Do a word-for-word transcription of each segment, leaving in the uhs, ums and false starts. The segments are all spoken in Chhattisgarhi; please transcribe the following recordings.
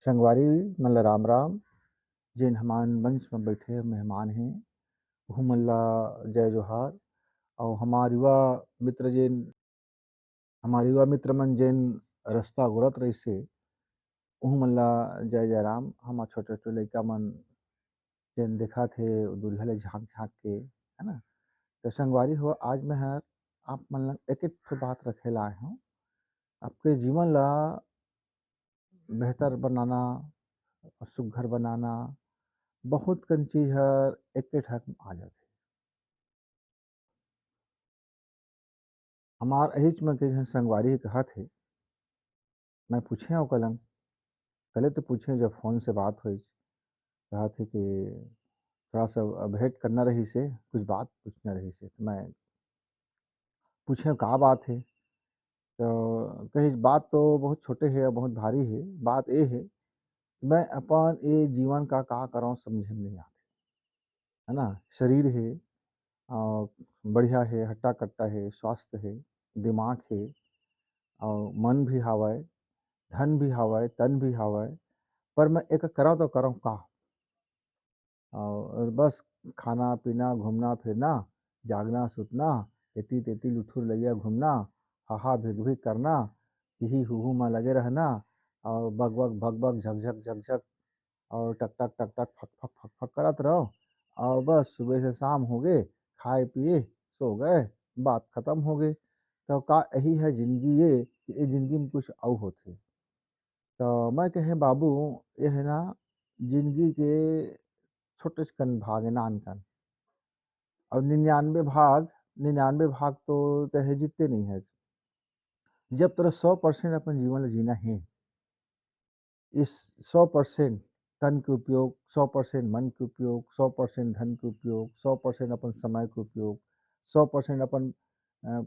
संगवारी मन ल राम राम। जेन हमान मंच म बैठे मेहमान हे, उहू मन ल जय जोहार। अउ हमार युवा मित्र जेन, हमार युवा मित्र मन जेन रस्ता गोरत रहिस हे, उहू मन ल जय जय राम। हमार छोटे छोटे लइका मन जेन देखत हे, दूरिहा ले झांक झांक के, है ना? तो संगवारी हो, आज मैं हर आप मन ल एक एक ठो बात रखे ला आए हूँ। आपके जीवन ला बेहतर बनाना, सुघर बनाना, बहुत कन चीज हर एके ठक आ जाथे। हमार अहिच में के झन संगवारी कहत हे, मैं पूछे ओकर लंग, पहले तो पूछे जब फोन से बात होइस, कहत हे कि थोड़ा सा भेंट करना रहिस हे, कुछ बात पूछना रहिस हे। तो मैं पूछे का बात हे, तो कहिस बात तो बहुत छोटे हे अउ बहुत भारी हे। बात ए हे, मैं अपन ए जीवन का का करंव समझे में नहीं आथे, है ना? शरीर हे, अ, बढ़िया हे, हट्टा कट्टा हे, स्वस्थ हे, दिमाग हे, अउ मन भी हावय, धन भी हावय, तन भी हावय, पर मैं एकर करंव तो करंव का? अउ बस खाना पीना, घूमना फिरना, जागना सुतना, एती तेती लुठुर लइया घूमना, हाहा भिग भिग करना, हिही हुहू म लगे रहना, अउ बक बक भक भक झक झक झक झक अउ टक टक टक टक फक फक फक फक करत रहो। अउ बस सुबह से शाम हो गे, खाए पिए, सो गए, बात खत्म हो गे। तो का यही है जिंदगी ये कि ये जिंदगी में कुछ अउ होथे? तो मैं कहे, बाबू, ये है ना, जिंदगी के छोटे कन भाग है, नान कन। और निन्यानवे भाग, निन्यानवे भाग तो तहे जीतते नहीं है। जब तोरा सौ परसेंट अपन जीवन ला जीना है, इस सौ परसेंट तन के उपयोग, सौ परसेंट मन के उपयोग, सौ परसेंट धन के उपयोग, सौ परसेंट अपन समय के उपयोग, सौ परसेंट अपन, अ,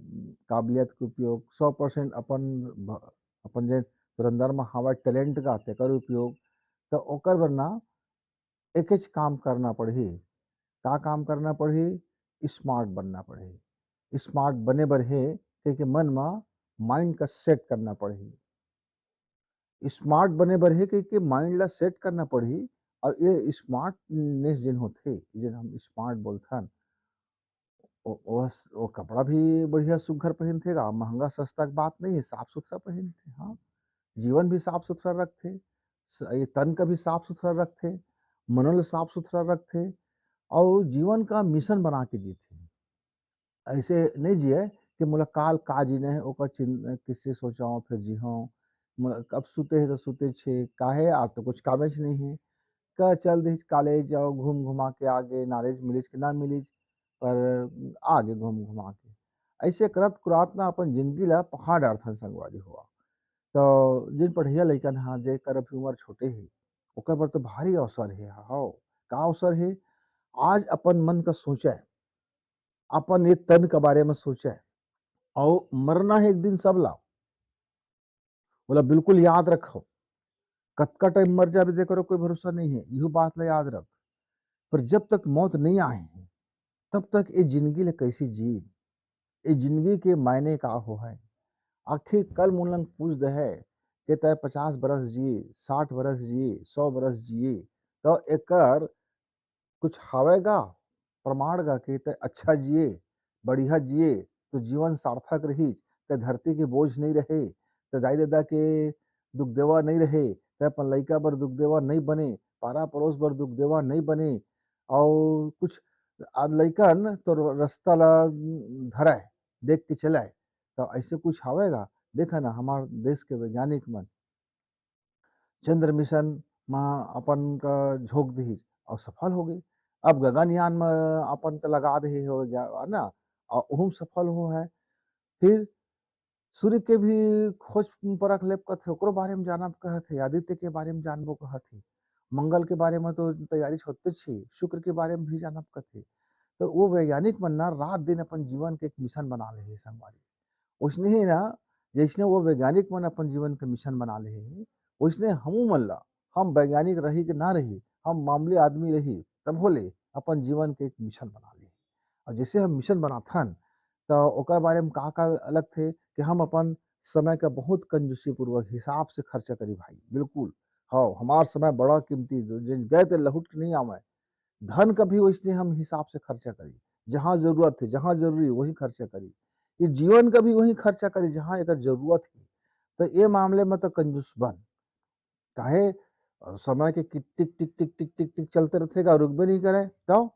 काबिलियत के उपयोग, सौ परसेंट अपन भ-, अपन जे तोर अंदर म हावय टैलेंट का, तेकर उपयोग, त ओकर बर ना एकेच काम करना पड़ही। का काम करना पड़ही? स्मार्ट बनना पड़ही। स्मार्ट बने बर हे कहिके मन म माइंड का सेट करना पड़ही। स्मार्ट बने बर हे कहिके माइंड ला सेट करना पड़ही। और ये स्मार्टनेस जेन होथे, जेन हम स्मार्ट बोलथन, ओ, ओ, ओ कपड़ा भी बढ़िया सुघर पहिनथे गा, महंगा सस्ता के बात नहीं है, साफ सुथरा पहिनथे। हाँ, जीवन भी साफ सुथरा रखथे, स-, ये तन का भी साफ सुथरा रखथे, मनो ल साफ सुथरा रखथे, और जीवन का मिशन बना के जीथे। ऐसे नहीं जिए कि मोला काल का जीना है, ओकर चिं-, किससे सोचाओ, फिर जीहो। म-, अब सुते है तो सुते छे, काहे, आज तो कुछ कामेच नहीं है। का चल दिस कॉलेज, अउ घूम घुमा के आगे, नॉलेज मिलिस कि ना मिलिस, पर आगे घूम घुमा के। ऐसे करत कुरात ना अपन जिंदगी ला पहा डारथन संगवारी हो। तो जिन पढ़िया लइकन हा, जेकर अभी उम्र छोटे हे, ओकर बर तो भारी अवसर हे। हव, का अवसर हे? आज अपन मन का सोचय, अपन ये तन के बारे में सोचय, अउ मरना हे एक दिन सब ला, ओला बिल्कुल याद रखव। कतका टाइम मर जाबे, तेकरो कोई भरोसा नहीं है, इहू बात ला याद रख। पर जब तक मौत नहीं आए हे, तब तक ये जिंदगी ला कैसे जी? ये जिंदगी के मायने का हो है? आखिर कल मोला पूछ दे है कि तय पचास बरस जी, साठ बरस जी, सौ बरस जी, तो एकर कुछ हावय गा प्रमाण गा कि तय अच्छा जिए, बढ़िया जिए, तो जीवन सार्थक रहिस, तय धरती के बोझ नहीं रहे, तय दाई ददा के दुख देवा नहीं रहे, तय अपन लइका बर दुख देवा नहीं बने, पारा पड़ोस बर दुख देवा नहीं बने, अउ कुछ आ लइकन तो रस्ता ला धरय, देख के चलय। तो ऐसे कुछ हावय गा? देखा ना, हमार देश के वैज्ञानिक मन चंद्र मिशन म अपन का झोंक दिहिस और सफल हो गए। अब गगनयान म अपन का लगा दे हो गया, है ना, और ओहू म सफल हो है। फिर सूर्य के भी खोज परख लेब कथे, ओकरो बारे में जानब कहत हे, आदित्य के बारे में जानबो कहत हे, मंगल के बारे में तो तैयारी होते छी, शुक्र के बारे में भी जानब कथे। तो वो वैज्ञानिक मन ना रात दिन अपन जीवन के एक मिशन बना ले हे संगवारी। उसने ही ना, जैसने वो वैज्ञानिक मन अपन जीवन के मिशन बना ले हे, वैसने हमू मन ला, हम वैज्ञानिक रही कि ना रही, हम मामूली आदमी रही, तब होले अपन जीवन के एक मिशन बना ले। और जैसे हम मिशन बनाथन, तो ओकर बारे में का का लगथे कि हम अपन समय का बहुत कंजूसी पूर्वक हिसाब से खर्चा करी भाई। बिल्कुल, हव, हमार समय बड़ा कीमती, जो जिन गए ते लहुट के नहीं आवय। धन का भी वैसने हम हिसाब से खर्चा करी, जहाँ जरूरत हे, जहाँ जरूरी वही खर्चा करी। ये जीवन का भी वही खर्चा करी, जहाँ एकर जरूरत हे। तो ये मामले में तो कंजूस बन, काहे समय के टिक टिक टिक टिक टिक टिक चलते रहिथे, का रुकबे नहीं करे। तो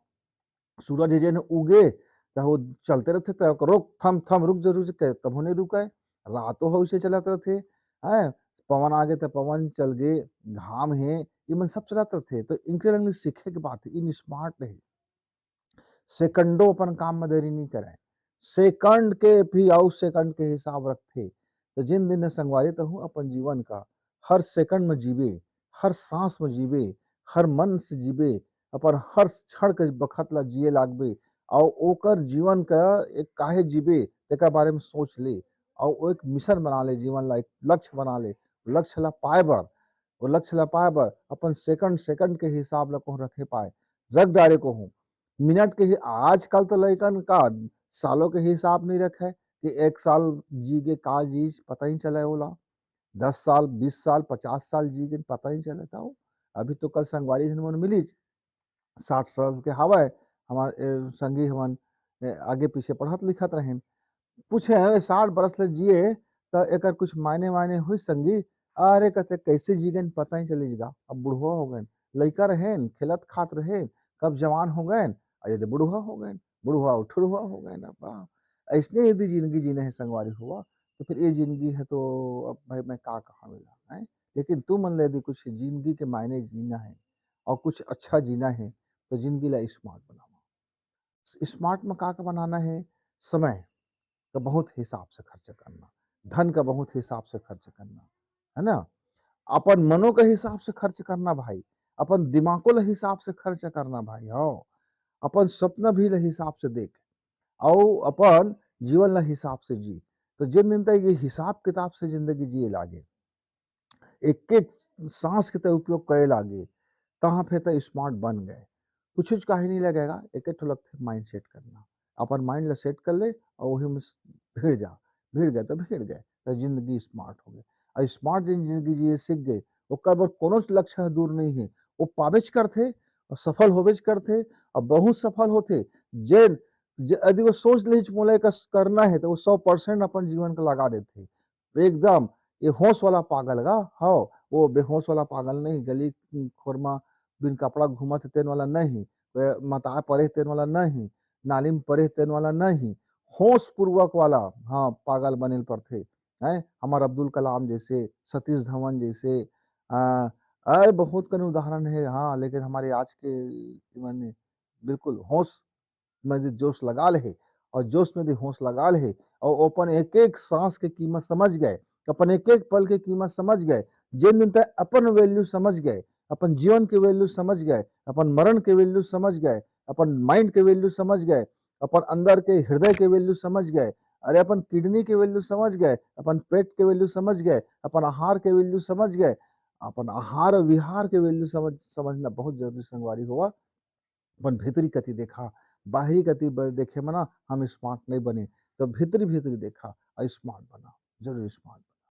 सूरज जेन उगे, त वो चलते रहिथे, त रोक, थम थम रुक जरूर के, तभो नहीं रुकय। रातो हो उसे चलत रहिथे। हैं, पवन आगे त पवन चल गे, घाम हे, ये मन सब चलत रहिथे। तो इनके लंग सीखे के बात हे, इन स्मार्ट हे। सेकंडो अपन काम में देरी नहीं करे, सेकंड के भी अउ सेकंड के हिसाब रखथे। तो जिन दिन हे संगवारी, तहूँ अपन जीवन का हर सेकंड में जीबे, हर सांस में जीबे, हर मन से जीबे, अपन हर क्षण के बखत ला जिए लागबे, अउ ओकर जीवन का एक काहे जीबे, तेकर बारे में सोच ले, अउ वो एक मिशन बना ले, जीवन ला एक लक्ष्य बना ले। लक्ष्य ला पाए बर, वो लक्ष्य ला पाए बर अपन सेकंड, सेकंड के हिसाब ला कहूँ रखे पाए, रख डारे कहूँ, मिनट के ही। आजकल तो लइकन का सालों के हिसाब नहीं रखे कि एक साल जी के का जीस, पता ही चले ओला। दस साल, बीस साल, पचास साल जी के पता ही चले। तो अभी तो कल संगवारी झन मन मिलीच, साठ साल के हवय, हमार, ए, संगी हमन, ए, आगे पीछे पढ़त लिखत रहेन। पूछे, "ए, साठ बरस ले जिए, त एकर कुछ मायने वायने होइस संगी?" "अरे," कहते, "कैसे जी गएन, पता ही चलिस गा। अब बुढ़वा हो गएन, लइका रहेन, खेलत खात रहेन, कब जवान हो गएन, अउ ये दे बुढ़वा हो गएन, बुढ़वा अउ ठुढ़वा हो गएन।" अब, आ, अइसने यदि जिंदगी जीना हे संगवारी हो, तो फिर ये जिंदगी हे तो अब भाई मैं का कहा मिला, हैं? लेकिन तुमन ले यदि कुछ जिंदगी के मायने जीना हे अउ कुछ अच्छा जीना हे, तो जिंदगी ला स्मार्ट बनावा। स्मार्ट में का का बनाना हे? समय का बहुत हिसाब से खर्च करना, धन का बहुत हिसाब से खर्च करना, है ना? अपन मनो का हिसाब से खर्च करना भाई, अपन दिमागो ला हिसाब से खर्च करना भाई, हव, अपन सपना भी ला हिसाब से देख, अउ अपन जीवन ला हिसाब से जी। तो जिन दिन तक ये हिसाब किताब से जिंदगी जिए लागे, एक एक सांस के तय उपयोग करे लागे, तहाँ पे तय स्मार्ट बन गए। कुछ कुछ काहे नहीं लगेगा, एक एक ठो लगथे माइंड सेट करना। अपन माइंड ला सेट कर ले अउ वही में भिड़ जा, भिड़ गए तो भिड़ गए, तो जिंदगी स्मार्ट हो गए। अउ स्मार्ट जिन जिंदगी जिए सीख गए, ओकर बर कोनो लक्ष्य ह दूर नहीं हे, वो पाबेच करथे अउ सफल होबेच करथे अउ बहुत सफल होथे। जेन जे यदि वो सोच लेच मोला एकर करना हे, तो वो सौ परसेंट अपन जीवन का लगा देथे। एकदम ये होश वाला पागल गा, हव, वो बेहोश वाला पागल नहीं, गली खोर मा बिन कपड़ा घूमत हे तेन वाला नहीं, कोई मताए परे हे तेन वाला नहीं, नाली में परे हे तेन वाला नहीं, होश पूर्वक वाला, हाँ, पागल बने ल पड़थे, हैं? हमार अब्दुल कलाम जैसे, सतीश धवन जैसे, आ, अरे बहुत कन उदाहरण हे, हाँ, लेकिन हमारे आज के जीवन में बिल्कुल होश में यदि जोश लगा ले हे अउ जोश में यदि होश लगा ले हे अउ अपन एक एक सांस के कीमत समझ गए, अपन एक एक पल के कीमत समझ गए, जिन दिन तक अपन वैल्यू समझ गए, अपन जीवन के वैल्यू समझ गए, अपन मरण के वैल्यू समझ गए, अपन माइंड के वैल्यू समझ गए, अपन अंदर के हृदय के वैल्यू समझ गए, अरे अपन किडनी के वैल्यू समझ गए, अपन पेट के वैल्यू समझ गए, अपन आहार के वैल्यू समझ गए, अपन आहार अउ विहार के वैल्यू समझ समझना बहुत जरूरी संगवारी हो। अपन भीतरी कति देखा, बाहरी कति ब-, देखे में ना हम स्मार्ट नहीं बने, तो भीतरी भीतरी देखा अउ स्मार्ट बना, जरूर स्मार्ट बना।